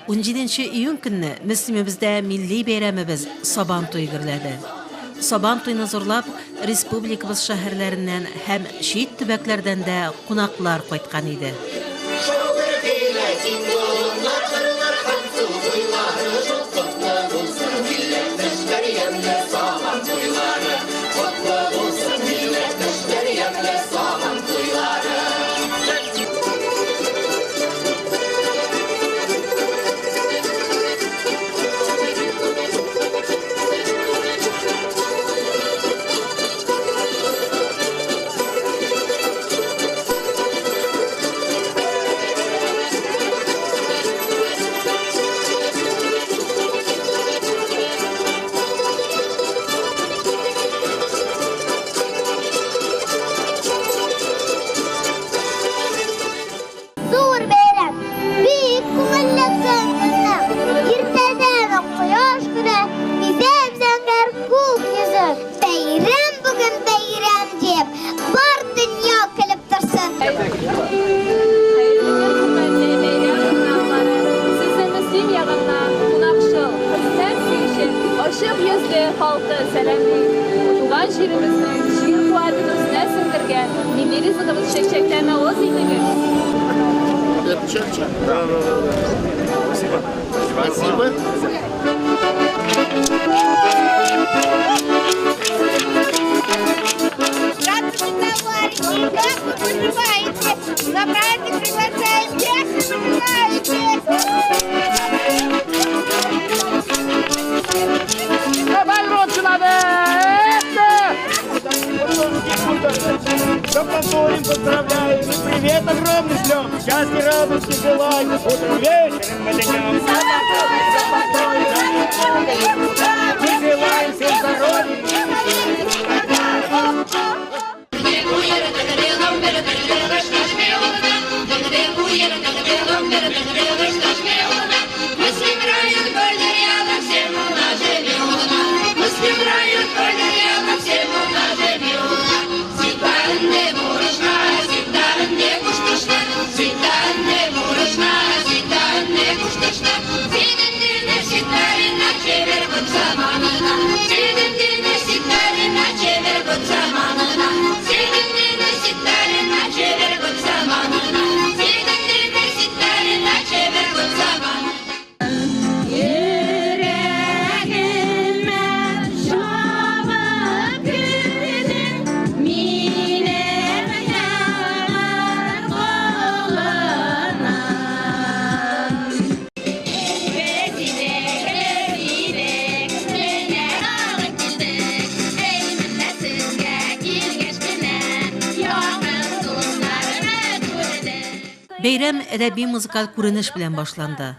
17 июнь көнне Мөслимебездә милли бәйрәмебез Сабан туе гөрләде. Сабан туйны зурлап, республикабыз шәһәрләреннән һәм чит төбәкләрдән дә кунаклар кайткан иде. Зур бәйрәм, бик күңелле көн безнең. Иртәдән үк кояш көлә, бизәп зәңгәр күк йөзен. Бәйрәм бүген бәйрәм дип, бар дөнья көлеп торсын. Хәерле көн, хөрмәтле бәйрәм кунаклары! Сезне Мөслим ягыннан кунакчыл, хезмәт сөюче, ачык йөзле халкы сәламли. Туган җиребезнең җир куәтен үзенә сеңдергән милли ризыгыбыз чәкчәктән авыз итегез. Да, да, да, да. Спасибо. Спасибо. Здравствуйте, товарищи! Как вы поживаете? На праздник приглашаем, если пожелаете! Давай громче надо! Сабантуем поздравляем и привет огромный шлем. Счастья, радости желаем утром, вечером и днем. Мы желаем всем здоровья. Йөрәгемә чабып кердең, минем яңа колыным. Без идек, без идек, менә тагын килдек. Әй, менә сезгә килгәч кенә, якын дусларны күрдек. Бәйрәм әдәби-музыкаль күренеш белән башланды.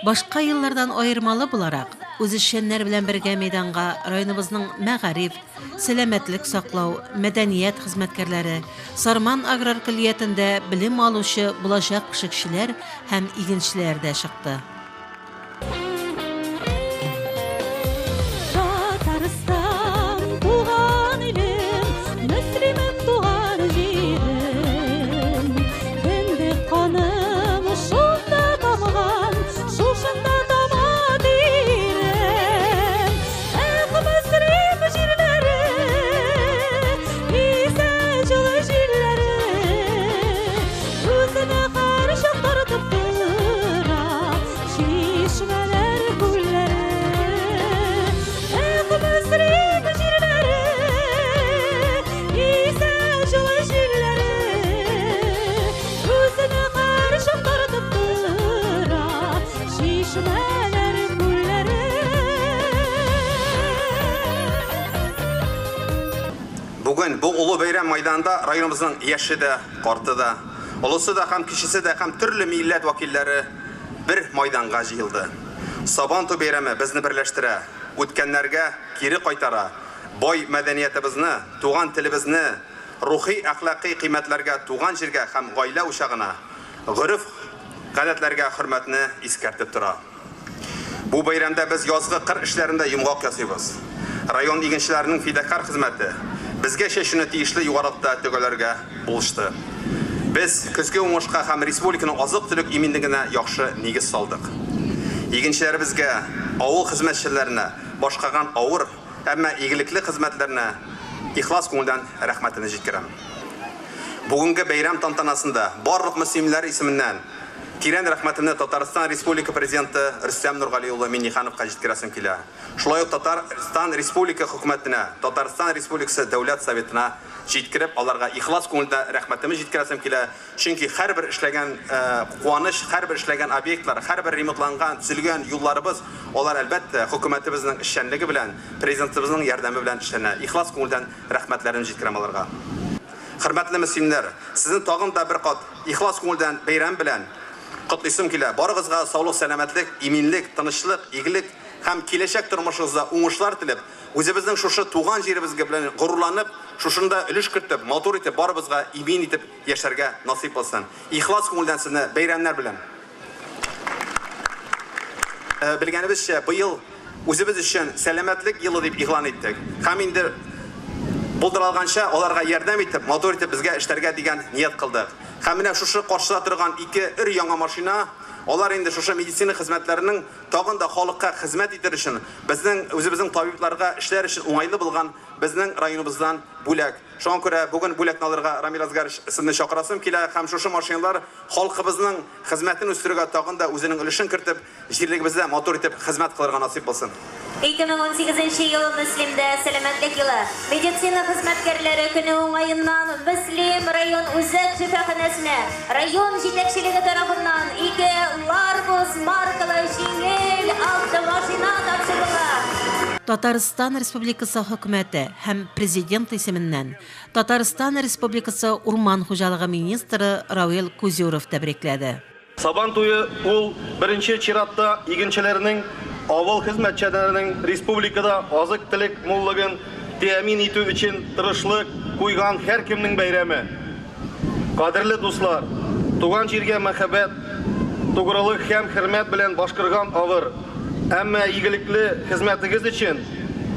Башка еллардан аермалы буларак, үзешчәннәр белән бергә мәйданга районыбызның мәгариф, сәламәтлек саклау, мәдәният хезмәткәрләре, Сарман аграр көллиятендә белем алучы булачак пешекчеләр һәм игенчеләр дә чыкты. Татарстан, туган илем, Мөслимем, туган җирем. Кендек каным шунда тамган, шушында тама тирем. Эх, Мөслим җирләре, исә җылы җилләре, үзенә һәрчак тартып тора, чишмәләр, күлләре. Эх, Мөслим җирләре, исә җылы җилләре, үзенә һәрчак тартып тора, чишмәләр, күлләре. Бүген бу олы бәйрәм мәйданында районыбызның яше дә, карты да, олысы да һәм кечесе дә һәм төрле милләт вәкилләре бер майданга җыелды. Сабантуй бәйрәме безне берләштерә, үткәннәргә кире кайтара, бай мәдәниятыбызны, туган телебезне, рухи әхлакый кыйммәтләргә, туган җиргә һәм гаилә учагына, гореф гадәтләргә хөрмәтне искәртеп тора. Бу бәйрәмдә без язгы кыр эшләрендә йомгак ясыйбыз. Район игенчеләренең фидакарь хезмәте безгә чәчүне тиешле югарылыкта төгәлләргә булышты. Без көзге уңышка һәм республиканың азык-төлек иминлегенә яхшы нигез салдык. Игенчеләребезгә, авыл хезмәтчеләренә башкарган авыр, әмма игелекле хезмәтләренә ихлас күңелдән рәхмәтемне җиткерәм. Бүгенге бәйрәм тантанасында барлык мөслимлеләр исеменнән тирән рәхмәтемне Татарстан Республика Президенты Рөстәм Нургали улы Миңнехановка җиткерәсем килә. Шулай ук Татарстан Республика Хөкүмәтенә, Татарстан Республикасы Дәүләт Советына җиткереп, аларга ихлас күңелдән рәхмәтемне җиткерәсем килә. Чөнки һәрбер эшләгән куаныч, һәрбер эшләгән объектлар, һәрбер ремонтланган, төзелгән юлларыбыз, алар, әлбәттә, хөкүмәтебезнең эшчәнлеге белән, Президентыбызның ярдәме белән эшләнә. Ихлас күңелдән рәхмәтләремне җиткерәм аларга. Хөрмәтле мөслимнәр, сезне тагын да бер кат ихлас күңелдән бәйрәм белән котлыйсым килә. Барыгызга саулык-сәламәтлек, иминлек, тынычлык, игелек һәм киләчәк тормышыгызда уңышлар теләп, үзебезнең шушы туган җиребезгә белән горурланып, шушында өлеш кертеп, матур итеп, барыбызга имин итеп яшәргә насыйп булсын. Ихлас күңелдән сезне бәйрәмнәр белән. Белгәнебезчә, быел үзебез өчен сәламәтлек елы дип игълан иттек. Һәм инде булдыра алганча аларга ярдәм итеп, матур итеп безгә эшләргә дигән ният кылдык. Һәм менә шушы каршыда торган ике өр-яңа машина, алар инде шушы медицина хезмәтләренең тагын да халыкка хезмәт итер өчен, безнең үзебезнең табибларга эшләр өчен уңайлы булган безнең районыбыздан бүләк. Шуңа күрә бүген бүләкне алырга Рамил Асгарович сезне чакырасым килә һәм шушы машиналар халкыбызның хезмәтен үстерүгә тагын да үзенең өлешен кертеп, җирлегебездә матур итеп хезмәт кылырга насыйп булсын. 2018 нче ел Мөслимдә Сәламәтлек елы, медицина хезмәткәрләре көне уңаеннан Мөслим район үзәк шифаханәсенә район җитәкчелеге тарафыннан ике Ларгус маркалы җиңел автомашина тапшырыла. Татарстан Республикасы Хөкүмәте һәм Президент исеменнән Татарстан Республикасы урман хуҗалыгы министры Равил Кузюров тәбрикләде. Сабан туе ул, беренче чиратта, игенчеләрнең, авыл хезмәтчәннәренең республикада азык-төлек муллыгын тәэмин итү өчен тырышлык куйган һәркемнең бәйрәме. Кадерле дуслар, туган җиргә мәхәббәт, тугрылык һәм хөрмәт белән башкарган авыр, әмма игелекле хезмәтегез өчен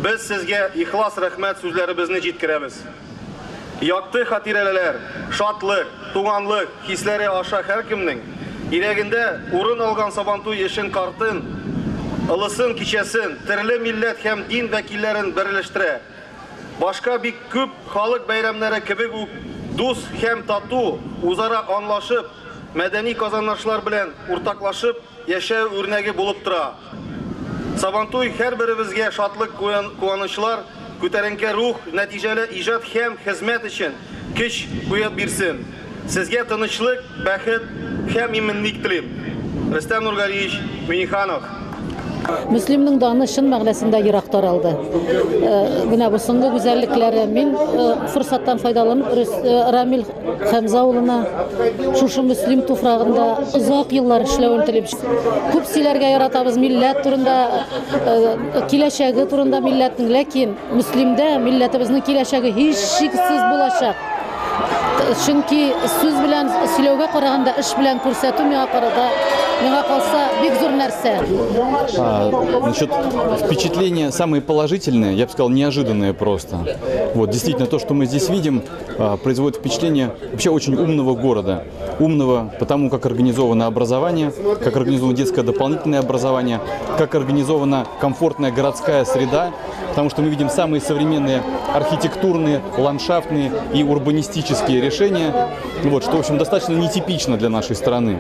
без сезгә ихлас рәхмәт сүзләребезне җиткерәбез. Якты хатирәләр, шатлык, туганлык хисләре аша һәркемнең йөрәгендә урын алган Сабантуй эшен картын, олысын, кичәсен, төрле милләт һәм дин вәкилләрен берләштерә. Башка бик күп халык бәйрәмнәре кебек үк дус һәм тату, үзара аңлашып, мәдәни казанышлар белән уртаклашып яшәү үрнәге булып тора. Сабантуй һәрберебезгә шатлык, куанычлар, күтәренке рух, нәтиҗәле иҗат һәм хезмәт өчен көч куәт бирсен. Сезгә тынычлык, бәхет һәм иминлек телим. Рөстәм Нургалиевич Миңнеханов. Мөслимнең даны чын мәгънәсендә ерак таралды. Менә бу соңгы гүзәллекләре. Мин форсаттан файдаланып Рамил Хәмза улына шушы Мөслим туфрагында озак еллар эшләвен телим. Күп сөйләргә яратабыз милләт турында, киләчәге турында милләтнең, ләкин Мөслимдә милләтебезнең киләчәге һичшиксез булачак. Чөнки сүз белән сөйләүгә караганда эш белән күрсәтү миңа карата, миңа калса, бик зур нәрсә. Насчет впечатления самые положительные, я бы сказал, неожиданные просто. Вот, действительно, то, что мы здесь видим, производит впечатление вообще очень умного города. Умного потому, как организовано образование, как организовано детское дополнительное образование, как организована комфортная городская среда, потому что мы видим самые современные архитектурные, ландшафтные и урбанистические решения, вот, что, в общем, достаточно нетипично для нашей страны,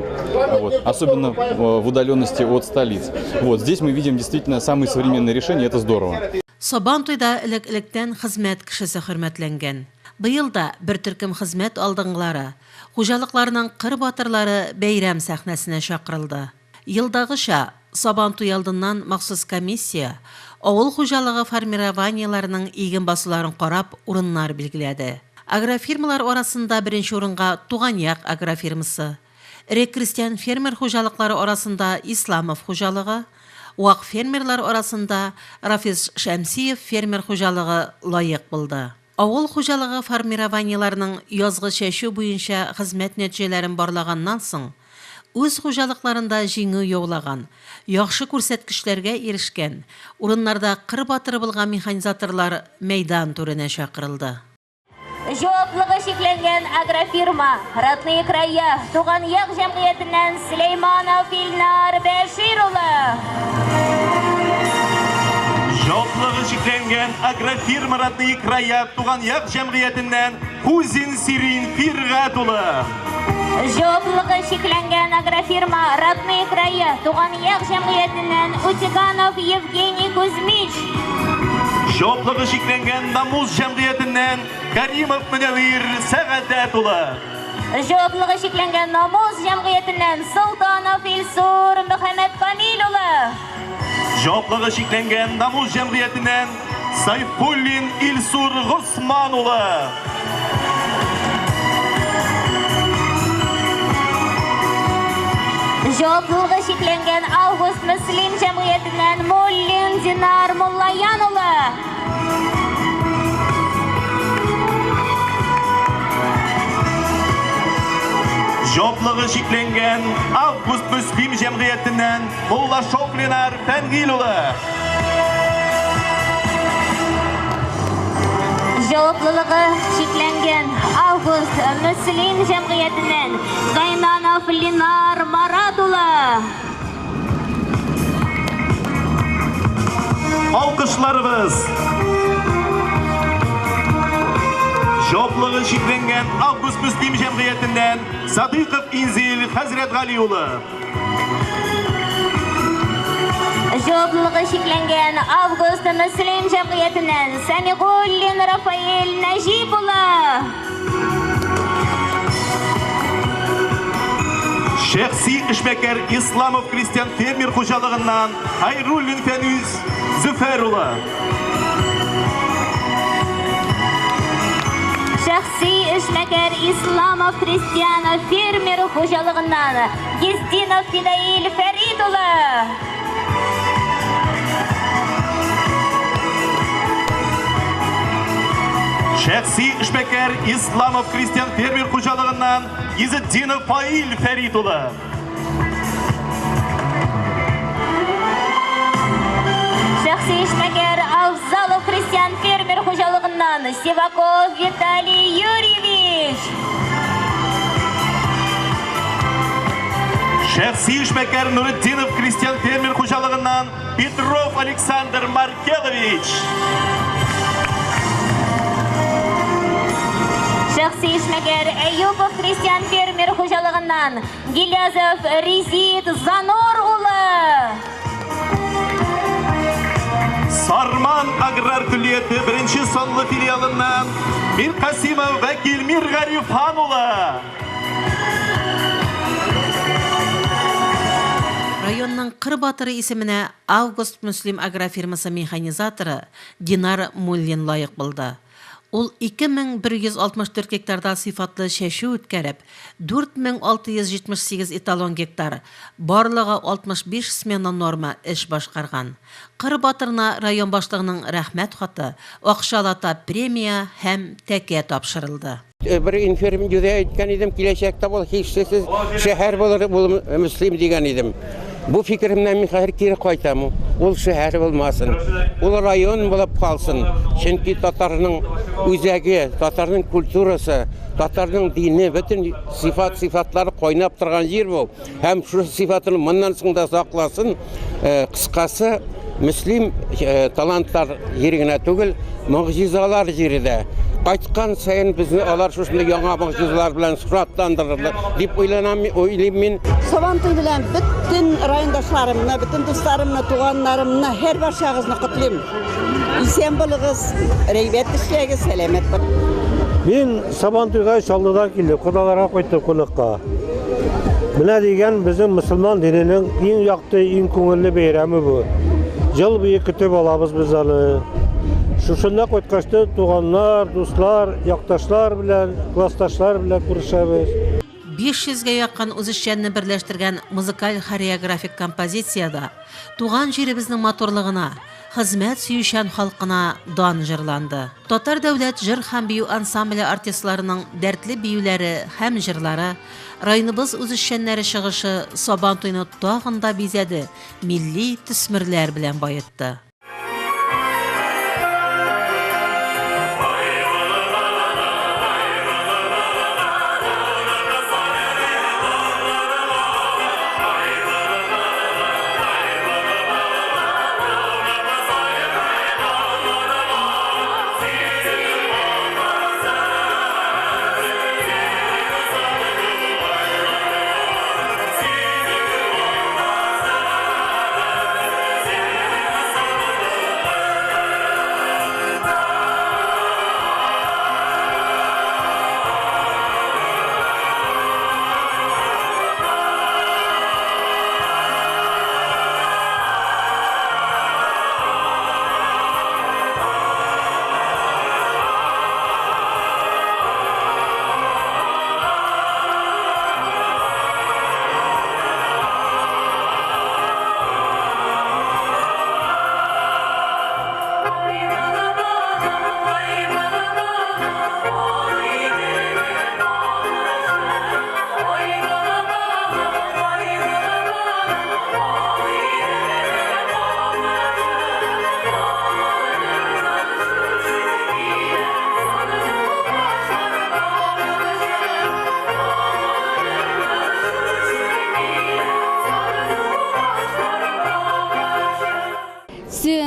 вот, особенно в удаленности от столиц. Вот, здесь мы видим действительно самые современные решения, это здорово. Сабан туйда элек-электән хезмәт кешесе хөрмәтләнгән. Быел да бер төркем хезмәт алдынгылары, хуҗалыкларның кыр батырлары бәйрәм сәхнәсенә чакырылды. Елдагыча, Сабан туе алдыннан махсус комиссия авыл хуҗалыгы формированиеләренең иген басуларын карап, урыннар билгеләде. Агрофирмалар арасында беренче урынга Туган як агрофирмасы, эре крестьян-фермер хуҗалыклары арасында Исламов хуҗалыгы, вак фермерлар арасында Рафис Шәмсиев фермер хуҗалыгы лаек булды. Авыл хуҗалыгы формированиеләренең язгы чәчү буенча хезмәт нәтиҗәләрен барлаганнан соң, үз хуҗалыкларында җиңү яулаган, яхшы күрсәткечләргә ирешкән, урыннарда кыр батыры булган механизаторлар мәйдан түренә чакырылды. Җаваплыгы чикләнгән агрофирма Родные края, Туган як җәмгыятеннән Сөләйманов Илнар Бәшир улы. чикләнгән агрофирма «Родные края» Туган як җәмгыятеннән Кузин Сирин Фиргать улы. Җаваплылыгы чикләнгән агрофирма «Родные края» Туган як җәмгыятеннән Утиганов Евгений Кузьмич. Җаваплылыгы чикләнгән Намус җәмгыятеннән Каримов Мөнәвир Сәгадәт улы. Җаваплылыгы чикләнгән Намус җәмгыятеннән Солтанов Илсур Мөхәммәт Камил улы. Җаваплылыгы чикләнгән Намус җәмгыятеннән Сайфуллин Илсур Госман улы. Җаваплылыгы чикләнгән Август Мөслим җәмгыятеннән Муллин Динар Муллаян улы. Җаваплылыгы чикләнгән Август Мөслим җәмгыятеннән Муллашов Ленар Фәнгил улы. Җаваплылыгы чикләнгән Август Мөслим җәмгыятеннән Гайнанов Ленар Марат улы. Алкышларыбыз. Җаваплылыгы чикләнгән Август Мөслим җәмгыятеннән Садыйков Инзил Хәзрәт Гали улы. Җаваплылыгы чикләнгән Август Мөслим җәмгыятеннән Сәмигуллин Рафаэль Нәҗип улы. Шәхси эшмәкәр Исламов крестьян фермер хуҗалыгыннан Хайруллин Фәнүз Зөфәр улы. Шәхси эшмәкәр Исламов крестьян фермер хуҗалыгыннан Гиздинов Фидаил Фәрид улы. Шәхси эшмәкәр Исламов крестьян фермер хуҗалыгыннан Изетдинов Фаил Фәрид улы. Шәхси эшмәкәр Авзалов крестьян фермер хуҗалыгыннан Сиваков Виталий Юрьевич. Шәхси эшмәкәр Нуретдинов крестьян фермер хуҗалыгыннан Петров Александр Маркелович. Шәхси эшмәкәр Әюпов крестьян фермер хуҗалыгыннан Гилязов Резид Занор улы. Сарман аграр көллияте беренче санлы филиалыннан Миркасимов Вәкил Миргарифхан улы. Районның кыр батыры исеменә Август Мөслим агрофирмасы механизаторы Динар Муллин лаек булды. Ул 2164 гектарда сыйфатлы чәчү үткәреп, 4678 эталон гектар, барлыгы 65 смена норма эш башкарган. Кыр батырына район башлыгының рәхмәт хаты, акчалата премия һәм тәкә тапшырылды. Бер интервьюда әйткән идем, киләчәктә ул һичшиксез шәһәр булыр, ул Мөслим дигән идем. Бу фикеремнән мин хәзер кире кайтам. Ул шәһәр булмасын, ул район булып калсын. Чөнки татарның үзәге, татарның культурасы, татарның дине, бөтен сыйфат-сыйфатлары кайнап торган җир бу. Һәм шул сыйфатын моннан соң да сакласын. Кыскасы, Мөслим талантлар җире генә түгел, могҗизалар җире дә. Кайткан саен безне алар шушындый яңа могҗизалар белән шатландырырлар дип уйланам, уйлыйм мин. Сабантуй белән бөтен райондашларымны, бөтен дусларымны, туганнарымны, һәр барчагызны котлыйм. Исән булыгыз, рәйбәт эшләгез, сәламәт булыгыз. Мин Сабантуйга Чаллыдан килдем, кодаларга кайттым кунакка. Менә дигән безнең мөселман диненең иң якты, иң күңелле бәйрәме бу. Ел буе көтеп алабыз без аны. Шушында кайткач та туганнар, дуслар, якташлар белән, классташлар белән күрешәбез. 500 гә якын үзешчәнне берләштергән музыкаль хореографик композициядә туган җиребезнең матурлыгына, хезмәт сөючән халкына дан җырланды. Татар дәүләт җыр һәм бию ансамбле артистларының дәртле биюләре һәм җырлары, районыбыз үзешчәннәре чыгышы Сабантуйны тагын да бизәде, милли төсмерләр белән баетты.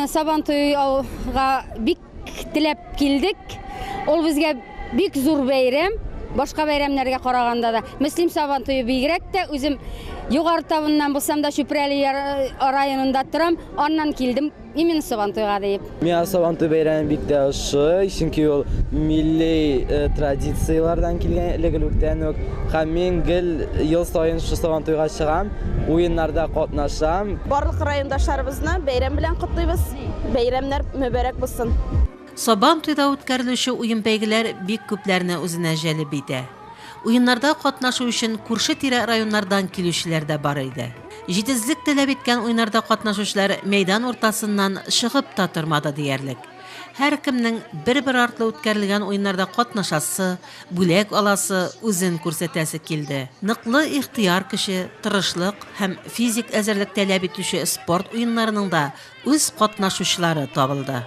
Сабантуйга бик теләп килдек. Ул безгә бик зур бәйрәм. Башка бәйрәмнәргә караганда да. Мөслим Сабантуе бигрәк тә үзем Югары Табыннан булсам да Чүпрәле районында торам. Аннан килдем именно Сабантуйга диеп. Миңа Сабантуй бәйрәме бик тә ошый, чөнки ул милли традицияләрдән килгән элек-электән үк. Һәм мин гел ел саен шушы Сабантуйга чыгам, уеннарда катнашам. Барлык райондашларыбызны бәйрәм белән котлыйбыз. Бәйрәмнәр мөбарәк булсын! Сабантуйда үткәрелүче уен-бәйгеләр бик күпләрне үзенә җәлеп итә. Уеннарда катнашу өчен күрше-тирә районнардан килүчеләр дә бар иде. Җитезлек таләп иткән уеннарда катнашучылар мәйдан уртасыннан чыгып та тормады диярлек. Һәркемнең бер-бер артлы үткәрелгән уеннарда катнашасы, бүләк аласы, үзен күрсәтәсе килде. Ныклы ихтыяр көче, тырышлык һәм физик әзерлек таләп итүче спорт уеннарының да үз катнашучылары табылды.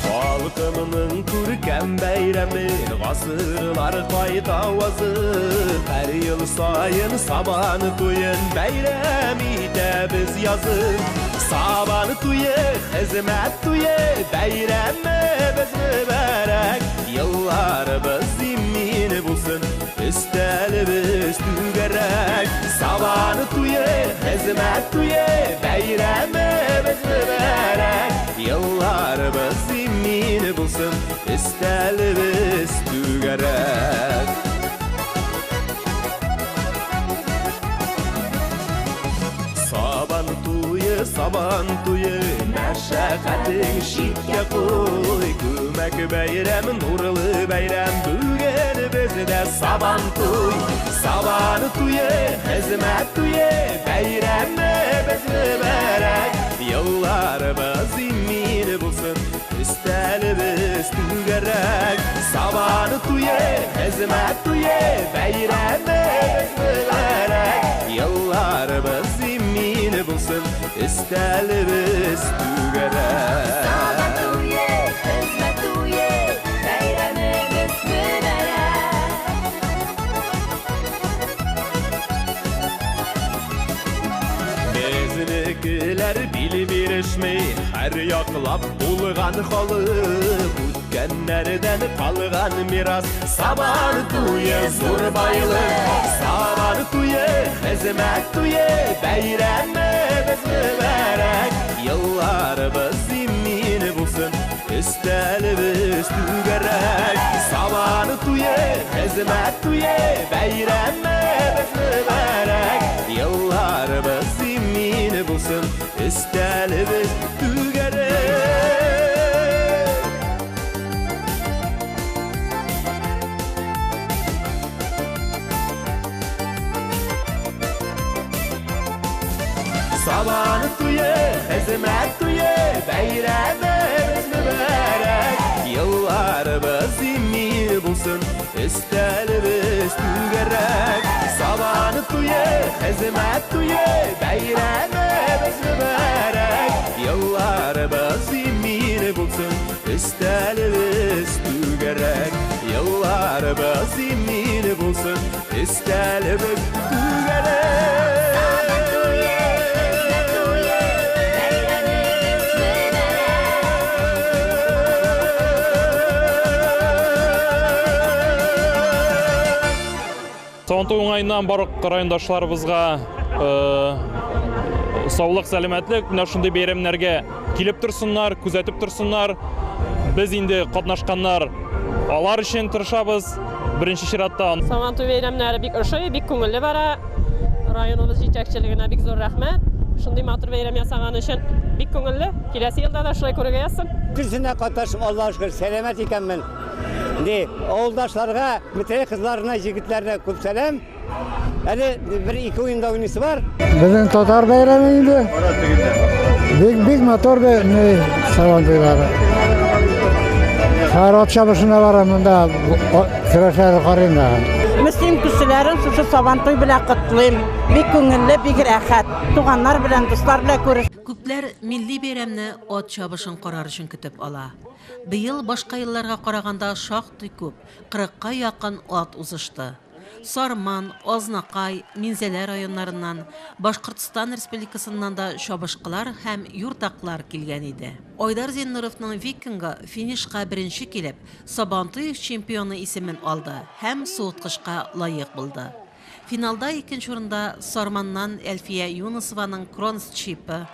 Халкымның күркәм бәйрәме, гасырлар кайта авазы. Һәр ел саен Сабан туен бәйрәм итәбез язын. Сабан туе, хезмәт туе, бәйрәмебез мөбарәк. Елларыбыз имин булсын, өстәлебез түгәрәк. Сабан туе, хезмәт туе, бәйрәмебез мөбарәк. Елларыбыз имин булсын, өстәлебез түгәрәк. Сабан туе, сабан туе, мәшәкатең читкә куй. Күмәк бәйрәм, нурлы бәйрәм, бүген бездә сабан туй. Сабан туе, хезмәт туе, бәйрәмебез мөбарәк. Елларыбыз имин булсын, өстәлебез түгәрәк. Сабан туе, хезмәт туе, бәйрәмебез мөбарәк. Елларыбыз имин булсын, өстәлебез түгәрәк. Сабан туе, хезмәт туе, бәйрәмебез мөбарәк. Безнекеләр бил бирешми, һәр яклап булган халык. Үткәннәрдән калган мирас, Сабан туе зур байлык. Сабан туе, хезмәт туе, бәйрәмебез мөбарәк. Елларыбыз имин булсын, өстәлебез түгәрәк. Сабан туе, хезмәт туе, бәйрәмебез мөбарәк. Елларыбыз имин булсын, өстәлебез түгәрәк. Сабан туе, хезмәт туе, бәйрәмебез мөбарәк. Елларыбыз имин булсын, өстәлебез түгәрәк. Сабан туе, хезмәт туе, бәйрәмебез мөбарәк. Елларыбыз имин булсын, өстәлебез түгәрәк. Елларыбыз имин булсын, өстәлебез түгәрәк. Сабантуй уңаеннан барлык райондашларыбызга саулык, сәламәтлек, менә шундый бәйрәмнәргә килеп торсыннар, күзәтеп торсыннар. Без инде катнашканнар алар өчен тырышабыз. Беренче чиратта. Сабантуй бәйрәмнәре бик ошый, бик күңелле бара. Районыбыз җитәкчелегенә бик зур рәхмәт. Шундый матур бәйрәм ясаган өчен бик күңелле. Киләсе елда да шулай күрергә язсын. Көзенә катнашып, Аллаһка шөкер, сәламәт икәнмен. Ди, авылдашларга, Метрәй кызларына, җегетләренә күп сәлам. Әле бер-ике уенда уйныйсы бар. Безнең татар бәйрәме инде. Бик бик матур Сабан туйлары. Хәзер ат чабышына барам, монда көрәшләрне карыйм да. Мөслим кешеләрен шушы Сабан туй белән котлыйм. Бик күңелле, бик рәхәт. Туганнар белән, дуслар белән күреш. Күпләр Күпләр милли бәйрәмне ат чабышын карар өчен көтеп ала. Быел башка елларга караганда шактый күп, кырыкка якын ат узышты. Сарман, Азнакай, Минзәлә районнарыннан, Башкортстан Республикасыннан да чабышкылар һәм юртаклар килгән иде. Айдар Зиннуровның Викингы финишка беренче килеп, Сабантуй чемпионы исемен алды һәм суыткычка лаек булды. Финалда икенче урында Сарманнан Әлфия Юнысованың Кронс Чипы,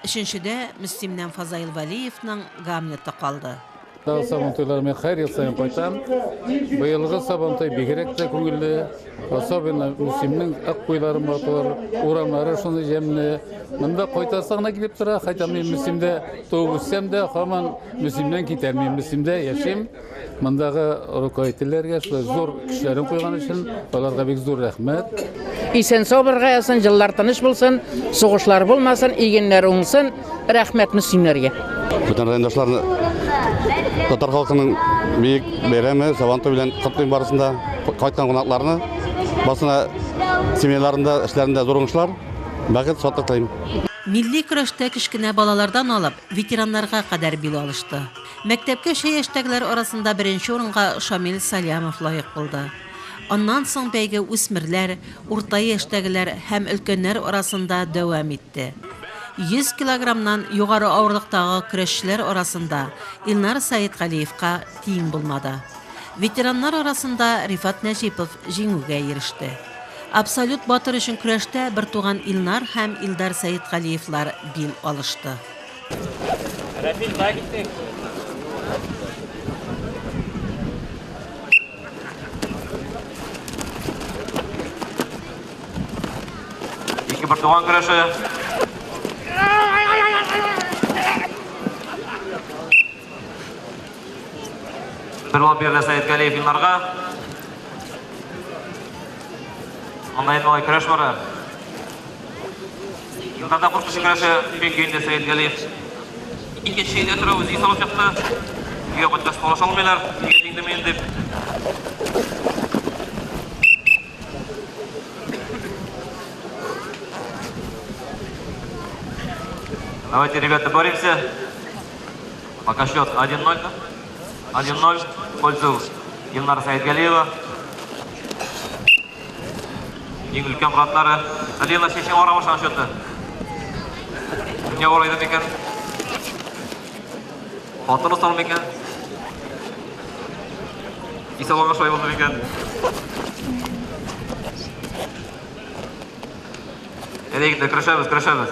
өченчедә Мөслимнән Фазаил Вәлиевның Гамлеты калды. Тагы Сабантуйлар мин һәр ел саен кайтам. Быелгы Сабантуй бигрәк тә күңелле. Особенно Мөслимнең ак буйлары матур, урамнары шундый җәмле. Монда кайтасы гына килеп тора. Хотя мин Мөслимдә туып үссәм дә, һаман Мөслимнән китәлмим. Мөслимдә яшим. Мондагы руководительләргә шулай зур көчләрен куйган өчен аларга бик зур рәхмәт. Исән-сау булырга язсын, җыллар тыныч булсын, сугышлар булмасын, игеннәр уңсын. Рәхмәт мөслимнәргә. Бөтен райондашларны татар халкының бөек бәйрәме Сабантуй белән котлыйм барысын да, кайткан кунакларны. Барысына семьяларында, эшләрендә зур уңышлар, бәхет, шатлык телим. Милли көрәштә кечкенә балалардан алып, ветераннарга кадәр бил алышты. Мәктәпкәчә яшьтәгеләр арасында беренче урынга Шамил Салямов лаек булды. Аннан соң бәйге үсмерләр, урта яшьтәгеләр һәм өлкәннәр арасында дәвам итте. 100 килограммнан югары авырлыктагы көрәшчеләр арасында Илнар Сәетгалиевка тиң булмады. Ветераннар арасында Рифат Нәҗипов җиңүгә иреште. Абсолют батыр өчен көрәштә бертуган Илнар һәм Илдар Сәетгалиевлар бил алышты. Рәфил, кая киттең? Ике бер туган көрәше. Бер балл бирелә Сәетгалиев Илнарга. Анда инде малай көрәш бара. Илдарда куркыныч көрәше, чөнки инде Сәетгалиев икенче өйдә тора, үзе салып чыкты. Өйгә кайткач талаша алмыйлар, нигә җиңдем мин дип. Давайте, ребята, боремся. Пока счет 1-0. 1-0 в пользу Илнара Сәетгалиева. Иң өлкән братлары. Алина чәчең ара башлаган счетны. Дөнья урайды микән? Хатыны сал микән? Исәлгә шулай булды микән? Әйдә, егетләр, көрәшәбез, көрәшәбез.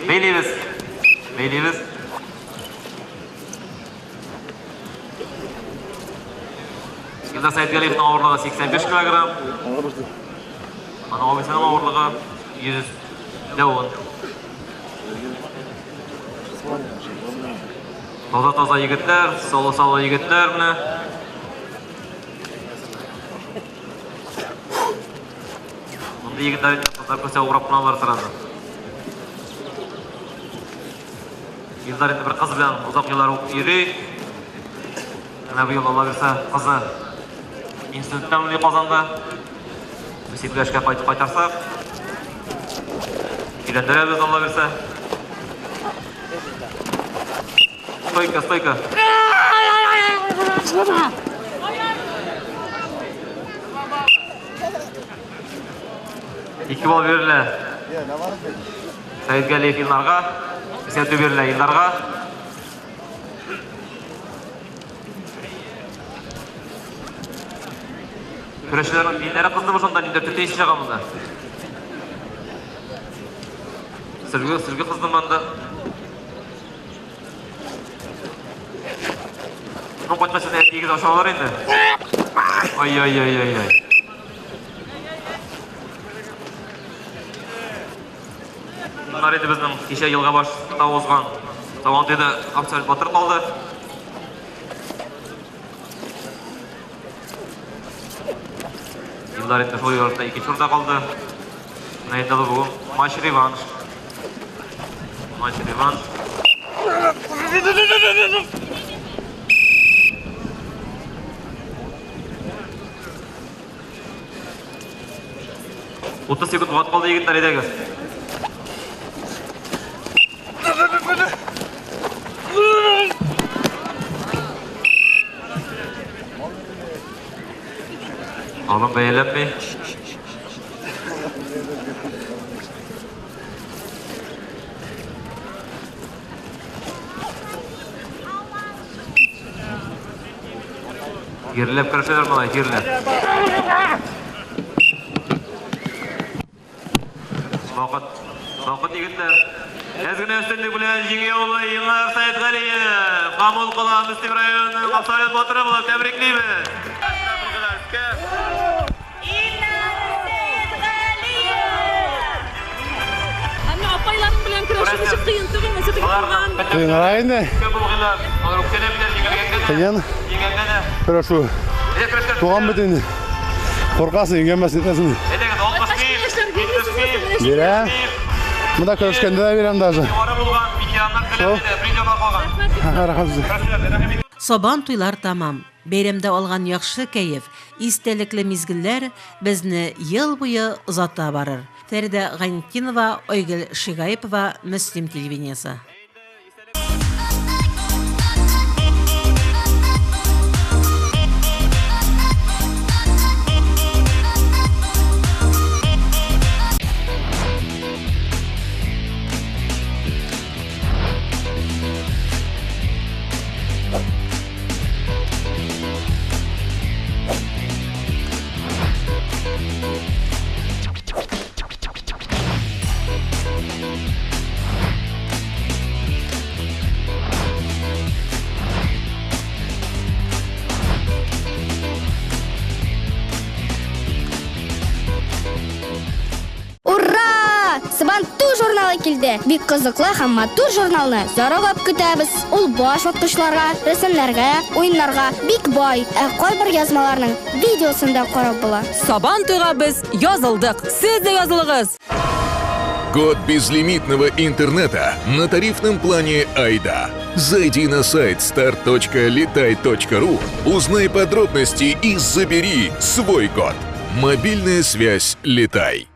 Бәйлибез. Бәйлибез. Илдар Сәетгалиевның авырлыгы 85 килограмм. Аның абыйсының авырлыгы 110. Таза-таза егетләр, салы-салы егетләр менә. Мондый егетләр инде кызлар күрсә урап кына алар сразу. Илдар инде бер кыз белән озак еллар ук йөри. Менә быел Алла бирсә, кызы институт тәмамлый Казанда. Без эшкә кайтып кайтарсак, өйләндерәбез Алла бирсә. Стойка, стойка. Ике балл бирелә. Сәетгалиев Илнарга. Кисәтү бирелә Илнарга. Көрәшчеләрнең билләре кыздымы шунда, нидер төтен исе чыга монда. Сөлге, сөлге кыздымы анда? Ну, кайткач сез әтиегез ашалар инде. Ай-ай-ай-ай-ай. Моннар инде безнең кичә елга башта узган Сабантуйда абсолют батыр калды. Илдар инде шул ярышта икенче урында калды. Менә инде бүген матч-реванш. Матч-реванш. 30 секунд вакыт калды, егетләр, әйдәгез. Алым бәяләнми. Гирләп көрәшәләр малай, гирләп. Вакыт, вакыт егетләр. Әз генә өстенлек белән җиңү яулый Илнар Сәетгалиев. Камул кала Мөслим районының абсолют батыры булып тәбриклибез. Ә менә апайларың белән көрәшү ничек кыен түгелме? Все-таки туган. Кыенрак инде. Кыен. Көрәшү. Туган бит инде. Куркасың, җиңәлмәсен, нитәсең. Бирә. Монда көрәшкәндә дә бирәм даже. Шул. Рәхмәт сезгә. Сабан туйлар тәмам. Бәйрәмдә алган яхшы кәеф, истәлекле мизгелләр безне ел буе озата барыр. Фәридә Гайнетдинова, Айгөл Шигаипова, Мөслим телевидениесе. Ура! Сабантуй журналы килде. Бик кызыклы һәм матур журналны зарыгып көтәбез. Ул баш ваткычларга, рәсемнәргә, уеннарга бик бай. Ә кайбер язмаларның видеосын да карап була. Сабан туйга без язылдык. Сез дә язылыгыз! Год безлимитного интернета на тарифном плане «Айда». Зайди на сайт start.litai.ru, узнай подробности и забери свой год. Мобильная связь «Летай».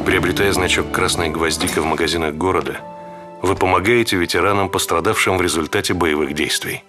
Приобретая значок «Красная гвоздика» в магазинах города, вы помогаете ветеранам, пострадавшим в результате боевых действий.